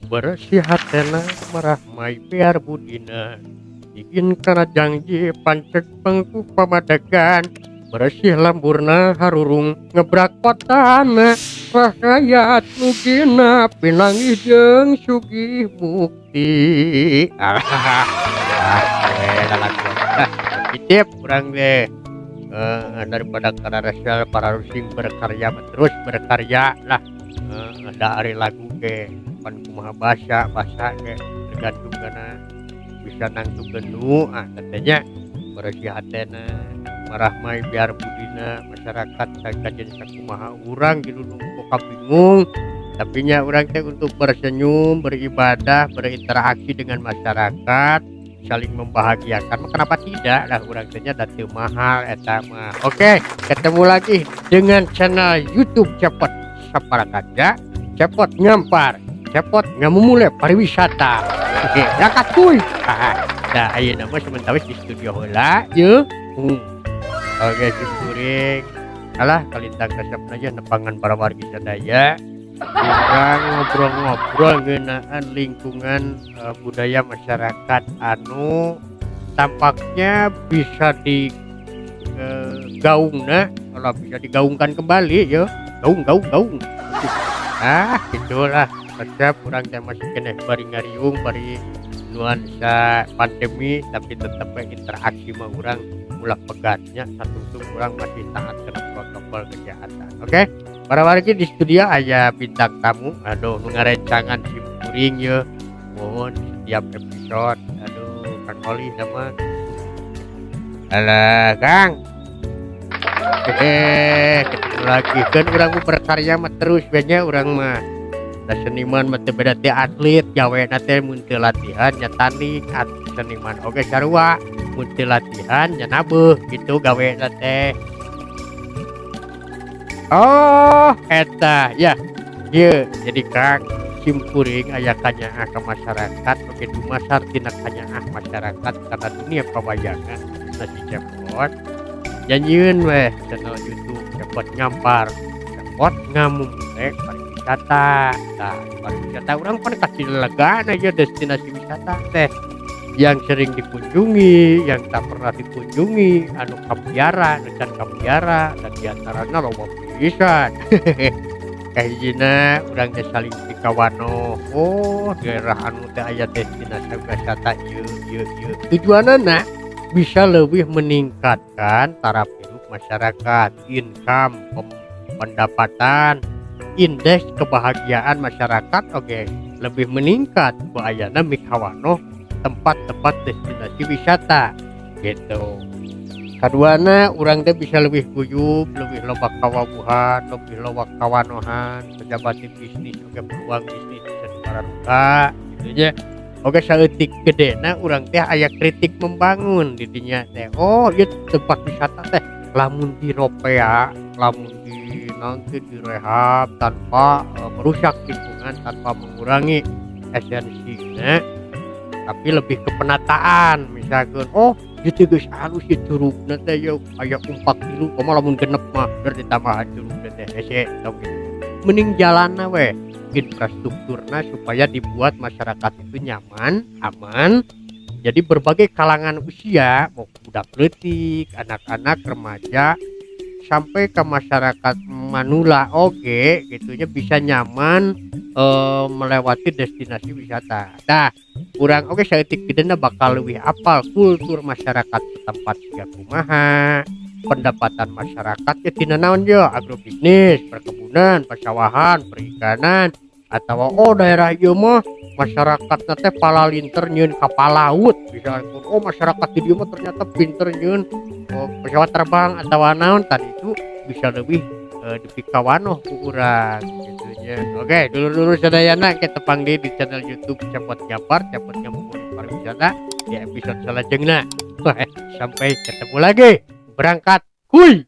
Beresih hatena, marahmai biar budina, igin kana janji panceg pangku pamadegan. Beresih lamburna, harurung ngebrak kotana, rakyat nu genap pinanggih jeung sugih mukti. Ah, titip urang deh daripada karena para rusing berkarya, terus berkarya lah. Ada ari lagu ge pan kumaha bahasa bahasa ge tergantung karena bisa nangtukeun nu ah katanya. Beresih hatena, marahmai biar budina, masyarakat kajen sakumaha urang gitu nu bingung, tapi nya urang teh untuk bersenyum, beribadah, berinteraksi dengan masyarakat, saling membahagiakan, kenapa tidak lah urang teh nya, da teu mahal eta mah. Oke, ketemu lagi dengan channel YouTube Cepot Saparakanca, Cepot Ngampar, Cepot Ngamumule Pariwisata. Oke, berangkat kuy. Nah, ayeuna mah sementara di studio heula ye. Oke, simkuring alah kalintang resep aja nepangan para wargi sadaya. Urang ngobrol-ngobrol ngeunaan lingkungan, budaya masyarakat anu tampaknya bisa di gaungna, kalau bisa digaungkan kembali ya, gaung gaung gaung. Ah, gitulah resep urang teh, masih keneh bari ngariung, bari nuansa pandemi, tapi tetep we interaksi mah urang ulah pegatnya, satungtung urang masih taat kana protokol kesehatan. Oke, para wargi, di studio aya bintang tamu, aduh, nu ngarencangan sim kuring ye, mohon setiap episode. Aduh, Kang Oli sama. Alah, Kang. Hehe, ketemu lagi kan. Urang mah berkarya mah terus banyak, urang mah da seniman mah teu beda ti atlet, gawena teh mun teu latihan nya tanding. Seniman oge sarua, mun teu latihan nya nabeuh gitu gawena teh. Oh, eta ya. Ieu jadi Kang, sim kuring aya kanyaah ka masyarakat oge dumasar tina kanyaah masyarakat kana dunia pawayangan si Cepot. Nyieun weh channel YouTube Cepot Ngampar, Cepot Ngamumule Pariwisata. Tah, pariwisata urang pan kasih legaan aja destinasi wisata teh yang sering dikunjungi, yang tak pernah dikunjungi, anu kapiara, anu can kapiara, dan diantaranya loba pisan. Kahijina urang teh saling pikawanoh, oh, daerah anu teh aya destinasi wisata ieu ieu ieu. Tujuanana bisa lebih meningkatkan taraf hidup masyarakat, income, pendapatan, indeks kebahagiaan masyarakat oge lebih meningkat ku ayana mikawanoh tempat-tempat destinasi wisata gitu. Kaduana urang teh bisa lebih guyub, lebih loba kawawuhan, lebih loba kawanohan, pejabat bisnis oge peluang bisnis bisa dipararuka gitu nya. Oge saeutik gedena urang teh aya kritik membangun di dinya teh. Oh, ieu tempat wisata teh lamun diropea, lamun di naon teh, direhab tanpa merusak lingkungan, tanpa mengurangi esensina, tapi lebih ke penataan. Misalkan, oh, ieu teh geus alus ieu curugna teh, ieu aya umpak tilu, komo lamun genep mah keur ditambahan curugna teh hese tong gitu. Mending jalanna we, infrastrukturna supaya dibuat masyarakat itu nyaman, aman. Jadi berbagai kalangan usia, mau budak leutik, anak-anak, remaja, sampai ke masyarakat manula oge gitu nya, bisa nyaman melewati destinasi wisata. Tah, urang oge saeutik gedena bakal leuwih apal kultur masyarakat setempat siga kumaha, pendapatan masyarakat ye tina naon ye, agrobisnis, perkebunan, persawahan, perikanan, atawa oh, daerah ieu mah masyarakatna teh palalinter nyieun kapal laut misalkan. Oh, masyarakat di dieu mah ternyata pinter nyieun, oh, pesawat terbang atawa naon tadi itu bisa lebih dipikawanoh ku urang gitu nya. Oke, dulur-dulur sadayana, ke tepang deui di channel YouTube Cepot Ngampar, Cepot Ngamumule Pariwisata di episode salajengna. Sampai ketemu lagi. Berangkat. Huy.